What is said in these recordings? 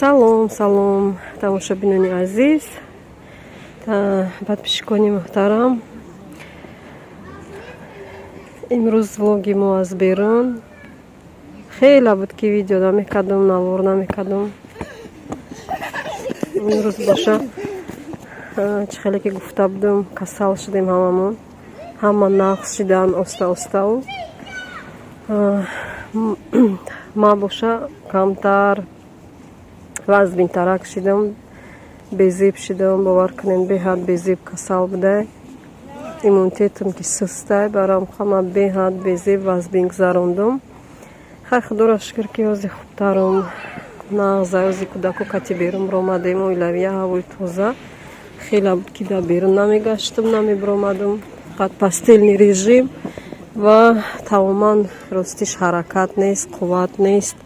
Салом, салом, тамошобинони азиз, подписчикони муҳтарам. Имрӯз влоги мо аз берун. Хеле буд, ки видео намекардум, навор намекардум. Имрӯз боша, чӣ хеле ки гуфта будум, касал шудем ҳамамон. Ҳама нағз шидан оста оставу. Ма боша камтар вазбинтарак шидам, безеб шидам, бовар кунед, беҳад безеб касал будай. Иммунитетам ки сустай, барам ҳама беҳад безеб вазбин гузарондум. Хай, худоро шукр, ки ҳозир хубтарум, нағза. Ҳози кӯдако кати берун биромадем, оилавия, ҳавои тоза. Хеле буд, ки дар берун намегаштам, намебиромадум, фақат постельный режим ва тамоман, ростиш, ҳаракат нест, қувват нест.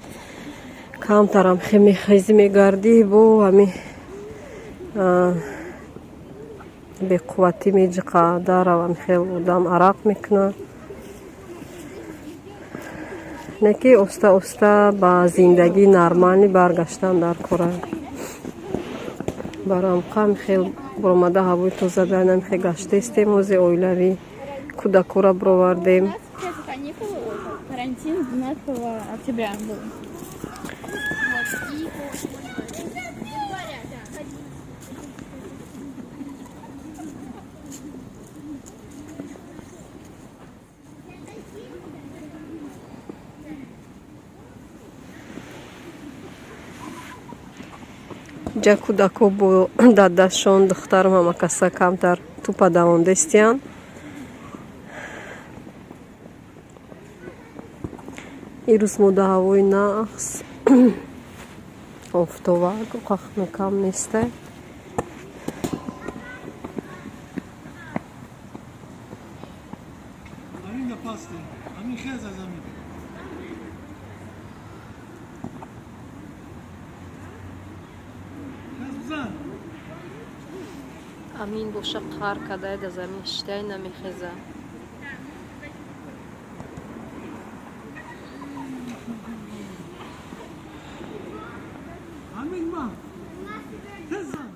Камтарам хемихезӣ мегардӣ, бо ҳами беқувватӣ меҷиқа, даравам, хел одам арақ мекунад. Не ки оста оста ба зиндагии нормалӣ баргаштан дар кора. Барам қам хел баромада, ҳавои тоза даинам, хел гаштаистем. Ҳози оилавӣ кӯдакора бировардем. У нас, получается, каникулы, ой, как, карантин с 12 октября был. Вот, и января, да. Ҷа кӯдако бо дадашон, духтарам, ҳама каса камтар тӯпа давондестиянд. Ирӯз мо да ҳавои нағз, офтобак, қахнакам нестай. Амин, пасте. Амин, хез аз амин. Хез бизан. Амин боша қар кадай, да замин шитай, намехеза. Амин ма. Хез зан.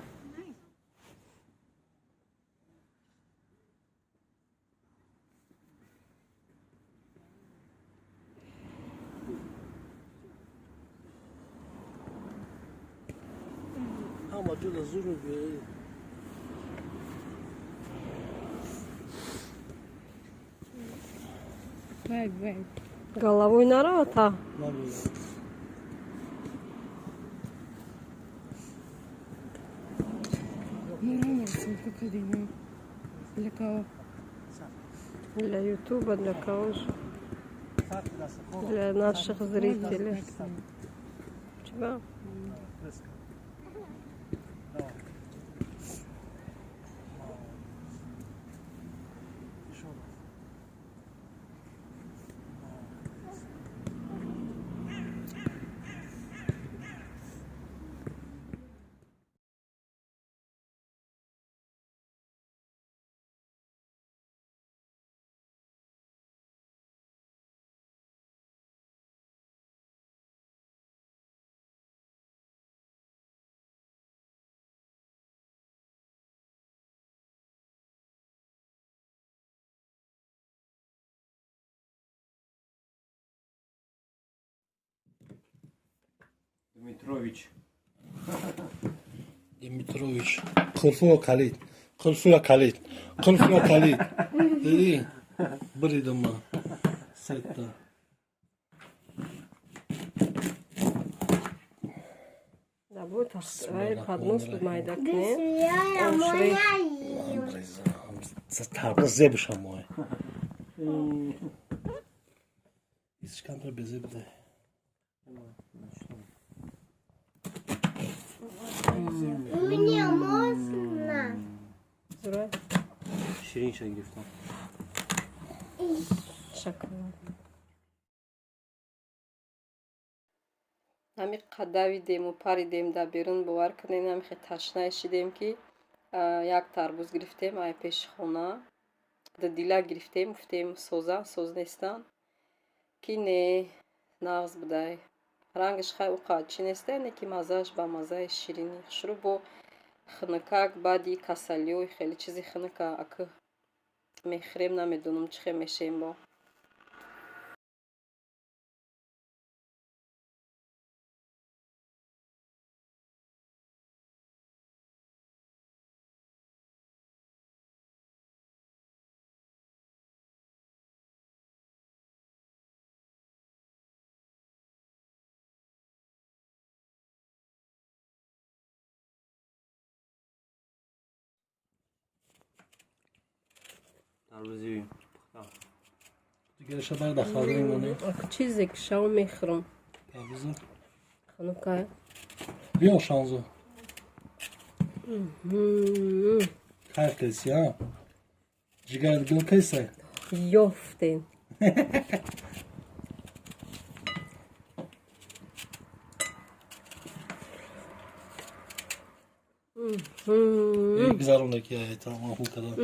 Ҳама ҷода зур мебиёи. Вай, вай. Головой наравата. Набиёд. Мрамор, сколько дымов. Для кого? Для ютуба, для кого же? Для наших зрителей. Тебя? Дмитрович. Дмитрович. Қулфуро калид. Қулфуро калид. Қулфуро калид. Дидӣ? Буридам ман. Сетта. Да будет поднос буд, майда кунем. Ошри. Тарбуз зебушам мой. Исчкантар безеб де. Мне можно? Зура. Ширинша гирифтам. Шоколад. Ҳами қадавидему паридем дар берун, бовар кунед, ҳами ташнае шидем, ки як тарбуз гирифтем ай пеши хона. Дила гирифтем, гуфтем, соза соз нестанд, ки не, нағз будай. Рангаш хай уқа чӣ неста, не ки маззааш ба маззаи ширинӣ хушрӯ, бо хунукак баъди касалиҳои хеле чизи хунука ака мехӯрем, намедонам чӣ хел мешем бо. Тарбузи пухта. Дигараша бар дар холодильник монем. Чизе ки шав мехӯрам. Тарбуза. Хунукай. Биё, Шанзо. Кайф кардиси, а? Ҷигарат гул кайсай? Ёфтем. Гузаронда ки тамом кардам.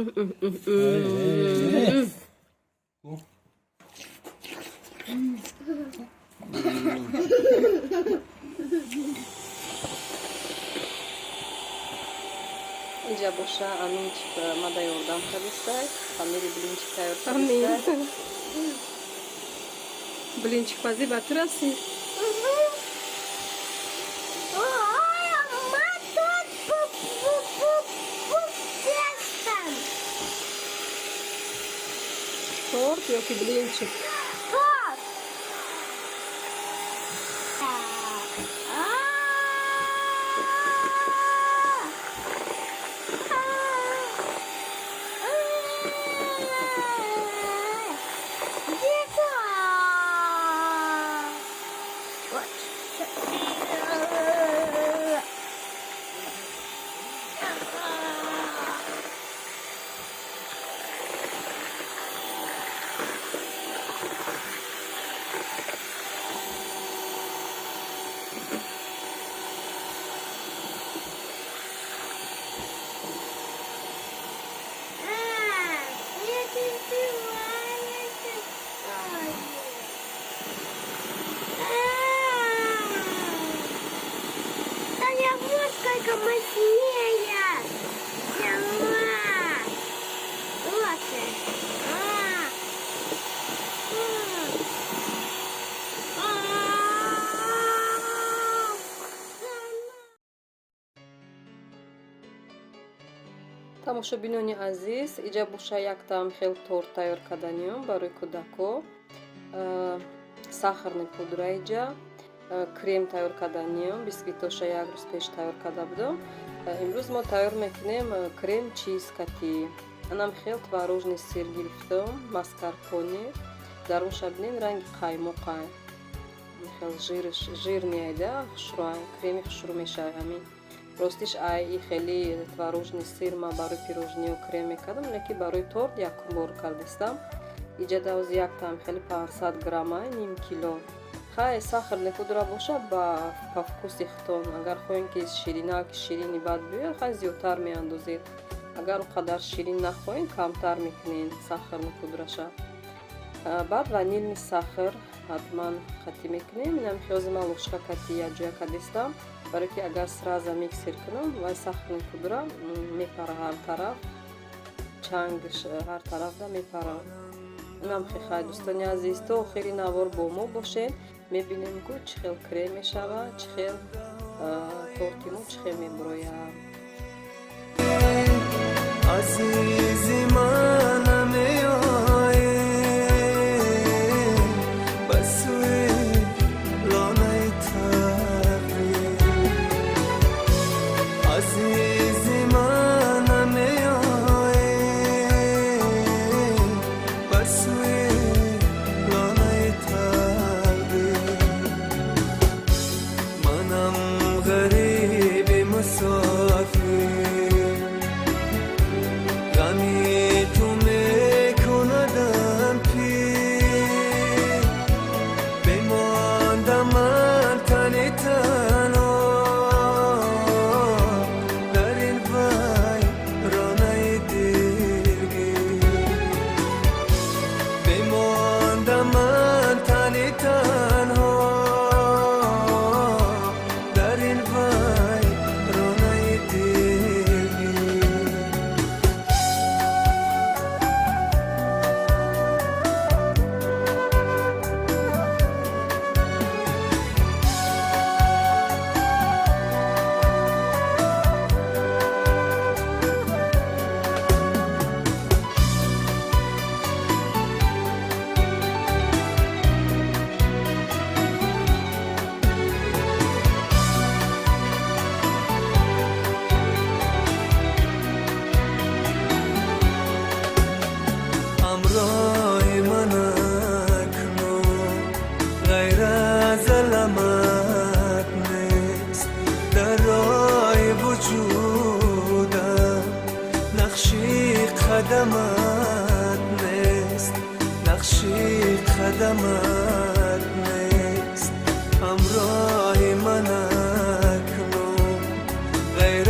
Инҷа боша Аминчик мада ёрдам кардистай, хамири блинчик тайёр кардистай. Блинчикпазӣ ба ту расид. Ой, ма тут тестом. Торт ё ки блинчик? Торт. Да я вот сколько мощнее! Сама! Вот! А! А! А! Тамошобинони азиз, иҷа боша яктам хел торт тайёр карданиём барои кӯдако. Сахарный пудра иҷа, крем тайёр карданиём, бисквитоша як рӯз пеш тайёр карда будам. Имрӯз мо тайёр мекунем крем чиз кати. Анам хел творожный сыр гирифтам, маскарпоне. Дарунша бинем, ранги қаймоқай. Хел жирш жирный айда, хушрӯай, креми хушрӯ мешавад ҳамин. Ростиш, ай и хели творожный сыр ма барои пирожниё крем мекардам, лекин барои торт якум бор кардистам. Иҷа давози яктам хели 500 грамма, ним кило. Хай, сахарный пудра боша, ба по вкуси худтон. Агар хоҳем ки ширинак, ширини бад биёяд, хай, зиёдтар меандозед. Агар он қадар ширин нахоҳем, камтар мекунед сахарный пудраша. Баъд ванильный сахар ҳатман қатӣ мекунем. Инам хиёзи ман ложка кати якҷоя кардистам, барое ки агар сразу миксер кунам, вай сахарный пудра мепара ҳар тараф, чангш ҳар тарафда мепара. Инам хехай, дӯстони азиз, то охири навор бо мо бошед. Мебинем, ку чӣ хел крем мешавад, чӣ хел торти мо чӣ хел мебурояд. Азизи ман намеоӣ ба сӯи лонаи тақдир. Азизи ман намеоӣ ба сӯи лонаи тақдир. Манам ғариби мусофир. қадамат нест, нақши қадамат нест. Ҳамроҳи ман акнун ғайр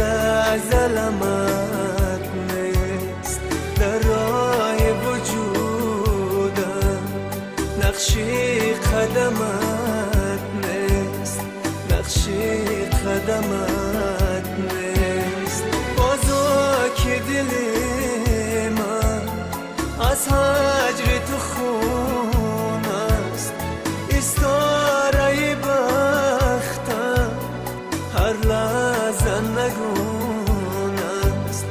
аз аламат нест. Дар роҳи вуҷудам нақши қадамат нест, нақши қадамат нест. Бозо ки дили ман аз ҳаҷри ту хун аст, истораи бахтам ҳар лаҳза нагун аст,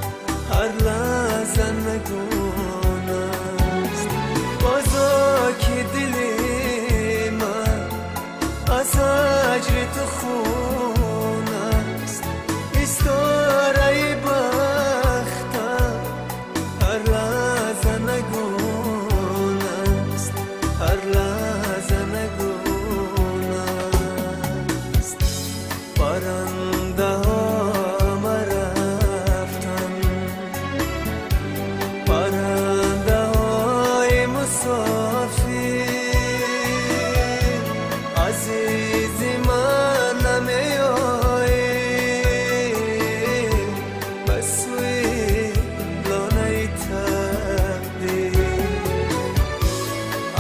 ҳар лаҳза нагун аст. Бозо ки дили ман аз ҳаҷри ту хун аст, истораи бахтам ҳар лаҳза нагун аст, ҳар лаҳза нагун аст. Парандаҳо марафтан, парандаҳои мусофир, азизи ман намеоӣ ба сӯи лонаи тақдир.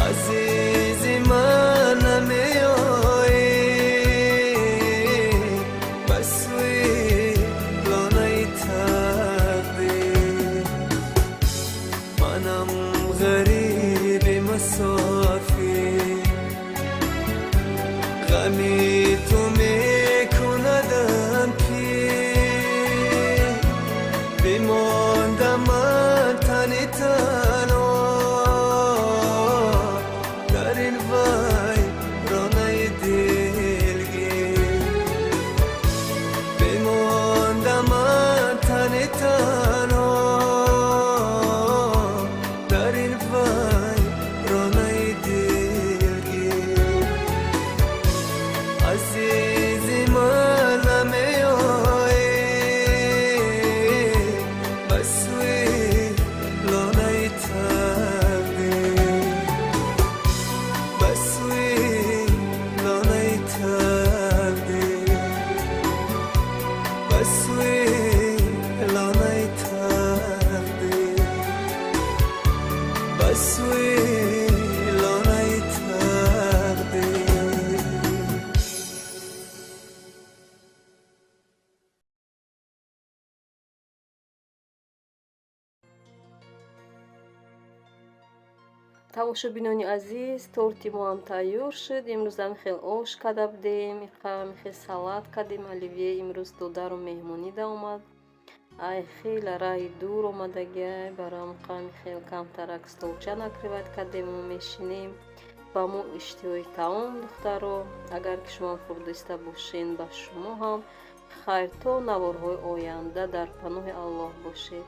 Азизи ман намеоӣ ба сӯи лонаи тақдир. Манам ғариби мусофир, ғами ту мекунадам пир. Бимондам ман тани танҳо дар ин вайронаи дилгир. Бимондам ман тани танҳо дар ин вайронаи дилгир. Азизи ман намеоӣ ба сӯи лонаи тақдир, ба сӯи лонаи тақдир, ба сӯи лонаи тақдир, ба сӯи лонаи тақдир. Тамошобинони азиз, торти мо ҳам тайёр шуд. Имрӯз ҳам хел ош карда будем, ҳам хел салат кардем, оливье. Имрӯз додару меҳмонӣ да омад. Ай хела раҳи дур омадагиай, барам қами хел камтарак столча накрывать кардему мешинем. Ба мо иштиҳои таом, духтаро. Агар ки шумоам хӯрдиста бошен, ба шумо ҳам хайр. То наворҳои оянда дар паноҳи Аллоҳ бошед.